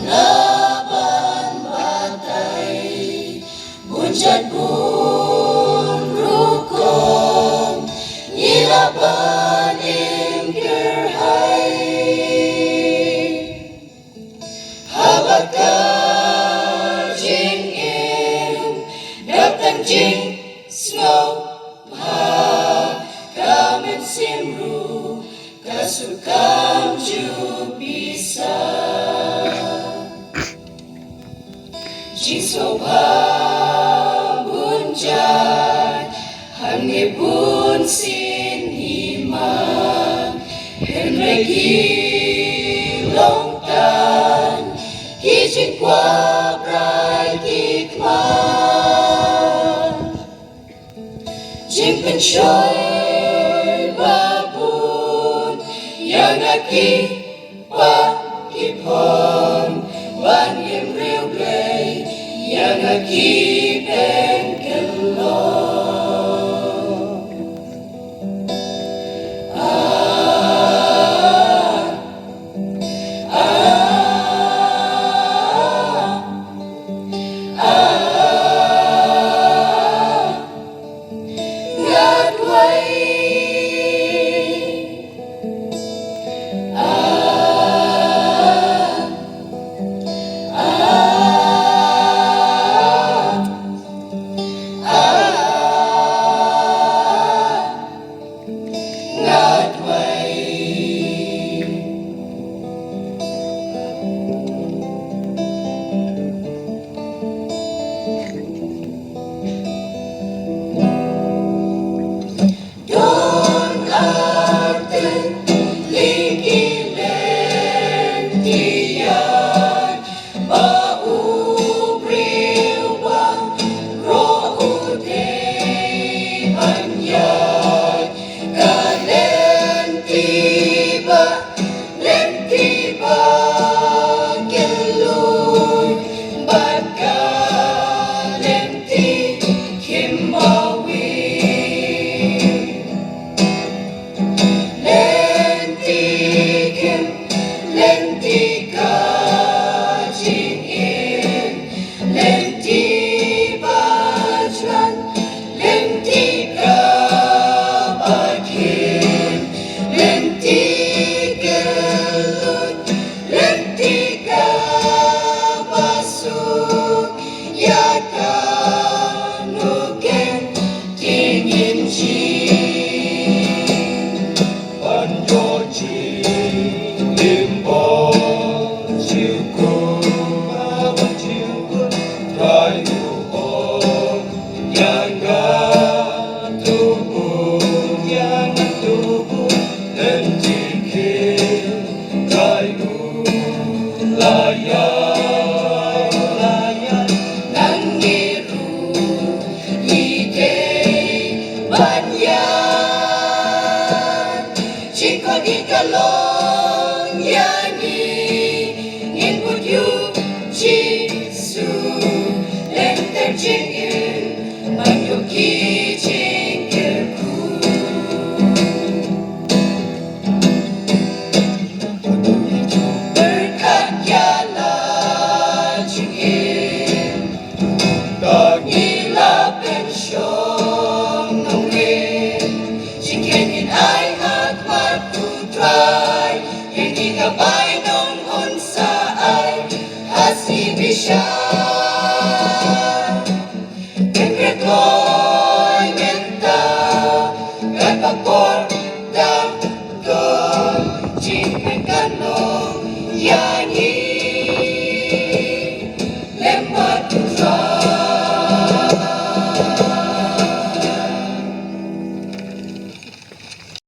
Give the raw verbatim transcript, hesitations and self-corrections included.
la ban batai, bun jait bun rukom ngi la ban im kyrhai. Haba ka jingim da tang jingsngewbha, ka mynsiem ruh ka suk kam ju pisa. Jingsngewbha bun jait hangne bun sien i man, hynrei ki long tang ki jingkwah brai ki khmat. Jingpynshoi ba bun ïa nga ki paw ki phong, ban im riewblei ïa nga ki pynkyllon. Ah, ah, ah, ah. Ngat wei. Ah, ah, ah, ah. Ngat wei. Don artylli ki lynti ïaid ba u briew baroh u dei ban ïaid. Ka lynti ba, lynti ba kylluid bad ka lynti khim ba wiar. Lynti khim, lynti ka jingim, lynti ba jlan, lynti ka ba khim, lynti ka lut, lynti ka ba suk, ïa kano kynti ngin jin. Ban ïoh jingim ba jukut, ba jukut, Trai u ong ïa nga to bun, ïa nga to bun, lynti khim Trai u la ïaid, la ïaid, nangne ruh ngi dei ban ïaid. Jingkhot ka long ïa ngi, ngin bud ïa u Jisu, lynter jingim ban ïoh ki jingkyrkhu. Pyrkhat ïa la jingim, tang ïa la pynshong nongrim. Jingkheiñ ngin ai ha khmat u Trai, ïa ngi ka bainong un sa ai ha sngi bishar.